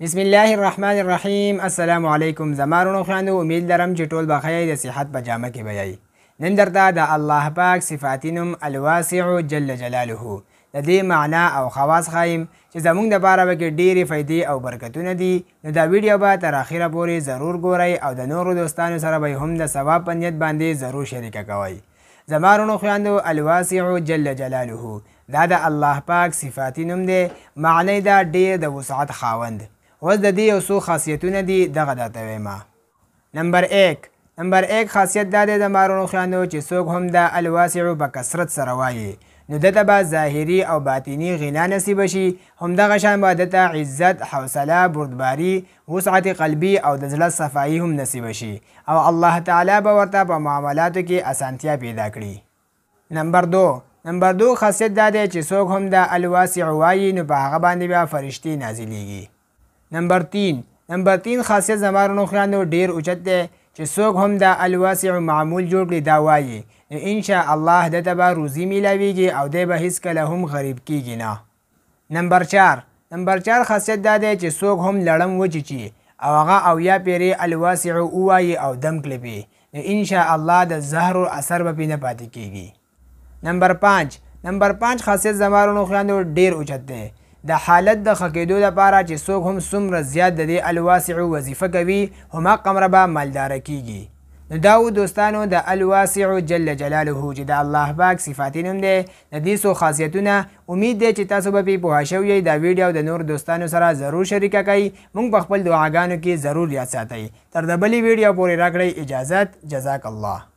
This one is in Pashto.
بسم الله الرحمن الرحیم. السلام علیکم زما وروڼو خویندو، امید لرم چې ټول به ښه یئ، د صحت په جامه کې به یئ. نن درته د الله پاک صفاتي نوم الواسع جل جلاله د دې معنا او خواص ښایم چې زموږ دپاره به کې ډېرې فایدې او برکتونه دي. نو دا ویډیو به تر اخره پورې ضرور ګورئ او د نورو دوستانو سره به هم د ثواب په نیت باندې ضرور شریکه کوئ. زما وروڼو خویندو، الواسع جل جلاله دا د الله پاک صفاتي نوم دی، معنی دا ډېر د وسعت خاوند. اوس د دې یو څو خاصیتونه دي، دغه درته وایم. نمبر 1، نمبر 1 خاصیت دا دی زما وروڼو خویندو چې څوک هم د الواسع په کثرت سره وایي نو ده ته به ظاهري او باطني غنا نصیب شي، همدغه شان به ده ته عزت، حوصله، بردباري، وسعت قلبي او د زړه صفایي هم نصیب شي او الله تعالی به ورته په معاملاتو کې اسانتیا پیدا کړي. نمبر 2، نمبر 2 خاصیت دا دی چې څوک هم د الواسع وایي نو په هغه باندې بیا فرشتې نازلیږي. نمبر 3، نمبر 3 خاصیت زما وروڼو خویندو ډېر اوچت دی چې څوک هم د الواسع معمول جوړ کړي دا وایي نو انشاء الله ده ته به روزي میلاویږي او دی به هیڅکله هم غریب کیږي نه. نمبر 4، نمبر 4 خاصیت دا دی چې څوک هم لړم وچیچي او هغه 70 پیرې الواسع ووایي او دم کړي پې نو انشاء الله د زهرو اثر به پې نه پاتې کیږي. نمبر 5، نمبر 5 خاصیت زما وروڼو خویندو ډېر اوچت دی د حالت د ښه کېدو دپاره چې څوک هم څومره زیات د دې الواسع وظیفه کوي هماغه به مالداره کیږي. نو دا و دوستانو د الواسع جل جلاله چې د الله پاک صفاتي نوم دی، د دې څو خاصیتونه. امید دی چې تاسو به پې پوه شوي یئ. دا ویډیو د نور دوستانو سره ضرور شریکه کړئ. موږ په خپل دعاګانو کې ضرور یاد ساتئ. تر د بلې ویډیو پورې راکړئ اجازت. جزاک الله.